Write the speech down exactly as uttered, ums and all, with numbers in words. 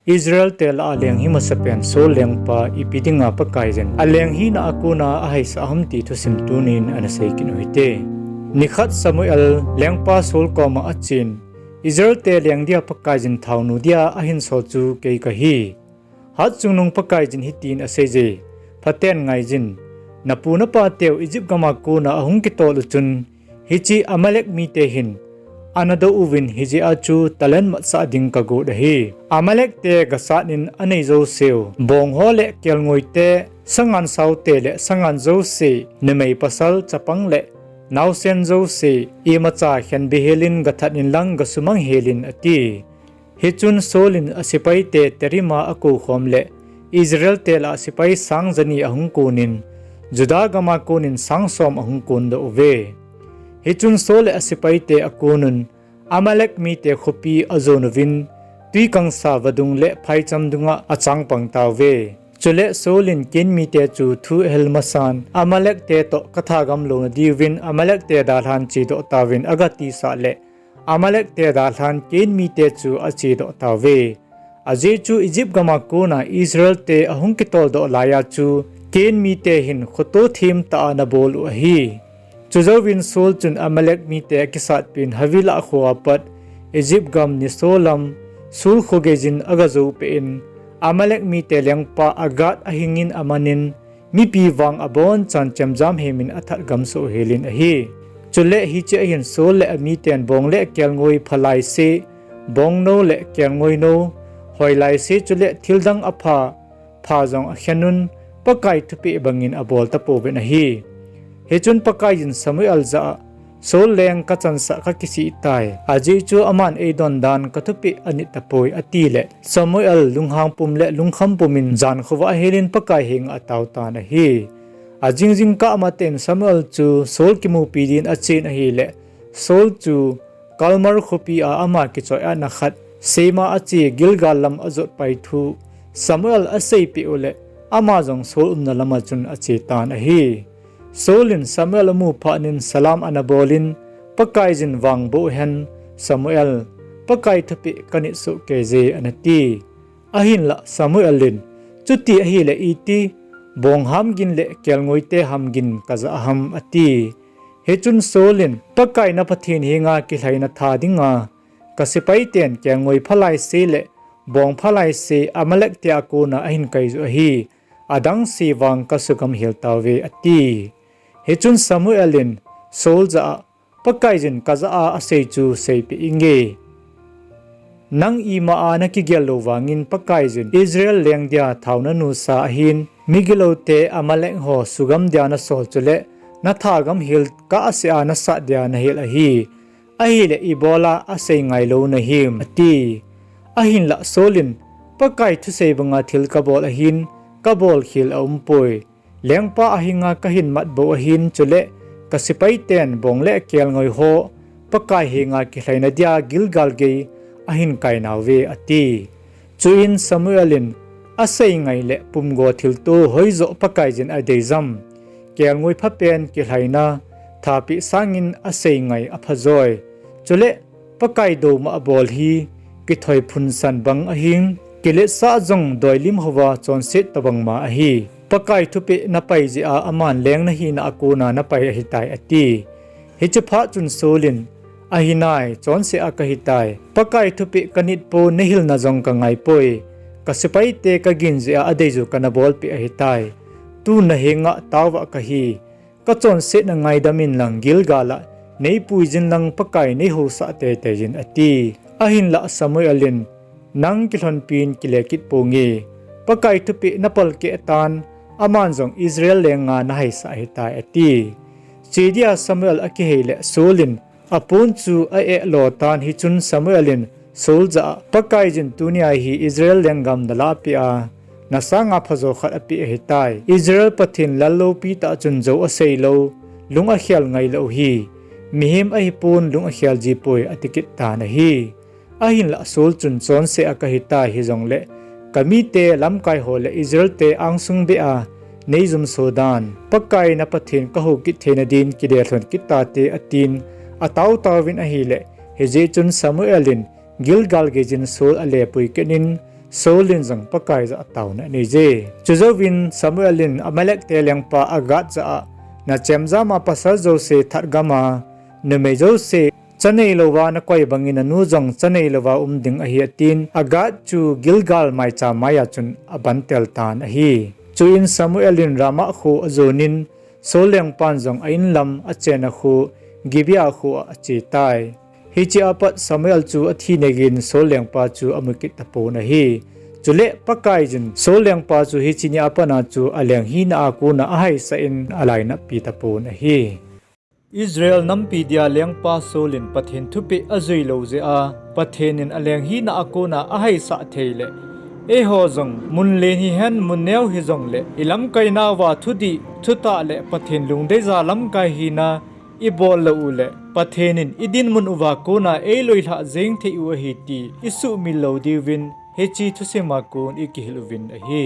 Israel te lah a leng hi masapen Saul lengpa ipi dinga Pakaiyin aleng hina a kona ahaisah ham ti thusim tunin ana sei kit u hite. Nikhat Samuel lengpa Saul koma achen, Israel te leng dia Pakaiyin thaonu dia ahinsol chu kei kahi. Hatchungnung Pakaiyin hitin aseiye, Phaten ngaiyin, napu napateu Egypt gama kona ahung kitol u chun, hiche Amalek mite hin ana dou uvin, hijeh a chu talent matsah ding kagot ahi. Amalek te gasat in anei jouseu, bong ho le kelngoi te, sangan sao te le sangan jouse, numei pasal chapang le naosen jouse, imacha khenbe helin gathat inlang gasumang helin, ati. Hichun Saul in asepai te Terim a akoukhom le Israel te lah a sepai sang jani ahung konin, Judah gama konin sang som ahung kondoh uve. Hichun Saul le asepai te akonun, Amalek mite khopi ajon uvin, twikangsa vadung le phaicham dunga achangpang tauve. Chule Saul in Ken mite chu thu ahil masan, Amalek te toh kathagam louna diuvin Amalek te dalhan chedoh tauvin agatisah le, Amalek te dalhan Ken mite chu achedoh tauve. Ajeh chu Egypt gama kona Israel te ahung kitoldoh laiya chu Ken mite hin khoto themtah a anabol u ahi. Chujouvin Saul chun Amalek mite akisatpin Havilah khoa pat Egypt gam nisolam Shur kho geiyin agajoupeh in, Amalek mite lengpa Agag ahingin amanin, mipi vang abonchan chemjam hemin athat gamsoh helin ahi. Chule hiche ahin Saul le amiten bong le kelngoi phalaise, bongnou le kelngoinou, hoilaise chule thildang apha pha jong akhenun, Pakai thupeh bangin abol tapouvin ahi. Hichun Pakaiyin Samuel jah a, Saul leng kachansah kakisih tai, ajeh chu aman eidon dan kathupeh anit tapoi, atile Samuel lunghang pum le lungkham pumin jankhovah ahelin Pakai henga ataotan ahi. Ajing jingkah matah in Samuel chu Saul kimupi din achen ahile, Saul chu Carmel khopi a ama kichoi-atna khat sema ache Gilgal lam ajotpai thu Samuel aseipeh u le, ama jong Saul umna lama chun achetan ahi. Saul in Samuel amu phatnin salam anabolin, Pakaiyin vangboh hen, Samuel, Pakai thupeh kanit sohkeiye, anati. Ahinlah Samuel in, chuti ahile iti, bong hamgin le kelngoite hamgin kajah ham, ati. Hichun Saul in, Pakai na Pathen henga kilhaina tha dinga kasepaiten kelngoi phalaise le bong phalaise Amalek te a kona ahin kaiju ahi, adangse vang kasugam hel tauve, ati. Hichun Samuel in Saul jah a, Pakaiyin kajah a asei chu seipeh inge. Nang ima a nakigel lou vangin Pakaiyin Israel leng dia thao nanusa ahin, migiloute Amalek ho sugam dia nasol chule nathagam hel kahsea nasat dia nahel ahi. Ahile ibola asei ngailou nahim, ati. Ahinlah Saul in, Pakai thusei banga thil kabol ahin, kabolkhel aumpoi. Lengpa ahenga kahin matbou ahin, chule kasepaiten bong le kelngoi ho Pakai henga kilhaina dia Gilgal gei ahin kainauve, ati. Chuin Samuel in, asei ngai le pumgo thilto hoijoh Pakaiyin adeijam? Kelngoi phapen kilhaina thapeh sangin asei ngai aphajoi. Chule Pakai douma abol hi kithoi phunsan bang ahin, kiletsah jong doilim houva chonset tobangma ahi. Pakai thupeh napai jeh a aman leng nahina a kona napai ahitai, ati. Hiche phat chun Saul in, ahinai, chonse a kahitai. Pakai thupeh kanitpon nahilna jong kangaipoi. Kasepaite kagin jeh a adeiju kanabolpeh ahitai. Tun nahenga taovah kahi. Kachonsetna ngaidam inlang Gilgal a neipuijin lang Pakai neihousah teiteiyin, ati. Ahinlah Samuel in, nang kilhonpin kile kit ponge. Pakai thupeh napalkeh tan, aman jong Israel lenga nahaisah ahitai, ati. Chedia Samuel akihei le Saul in apon chu a-eh lo tan, hichun Samuel in Saul jah a, Pakaiyin tunia hi Israel lenggam nalahpeh a, nasanga phajo khat apeh ahitai. Israel Pathen lal loupitah chun jou aseilou, lung akhel ngailou hi mihem ahipon lung akhel jipoi, ati kit tan ahi. Ahinlah Saul chun, chonse a kahitai, hijongle kamite lamkaiho le Israelte angsung beh a neijumso dan Pakai na Pathen kahou kit theina din kidel lhon kit tate, atin, ataotaovin ahile, hijeh chun Samuel in Gilgal geiyin Saul alepui kit in, Saul in jong Pakai jah a taona anei je. Chujouvin Samuel in Amalek te lengpa Agag jah a, nachem jama pasal jouse that gama, numei jouse, cha neilouva nakoi bangin nanu jong cha neilouva um ding ahi atin, Agag chu Gilgal maicham maiya chun abantel tan ahi. Chuin Samuel in Ramah kho ajonin, Saul lengpan jong a inlam achena kho Gibeah kho a ache tai. Hiche apat Samuel chu athi nengin Saul lengpa chu amu kit tapon ahi. Chule Pakaiyin Saul lengpa chu hiche ni apatna chu aleng hina a kona ahaisah in alainatpi tapon ahi. Israel nampi dia lengpa Saul in Pathen thupeh ajuilou jeh a, Pathen in aleng hina a kona ahaisah thei le, eiho jong mun len hihen mun neo hijongle, ilamkainauva thudih, thutah le Pathen lungdeija lamkai hina ibol lou u le, Pathen in idinmun uva kona eiloilhah jeng thei u ahi ti isuhmil lou diuvin, hiche thusima kon ikihil uvin ahi.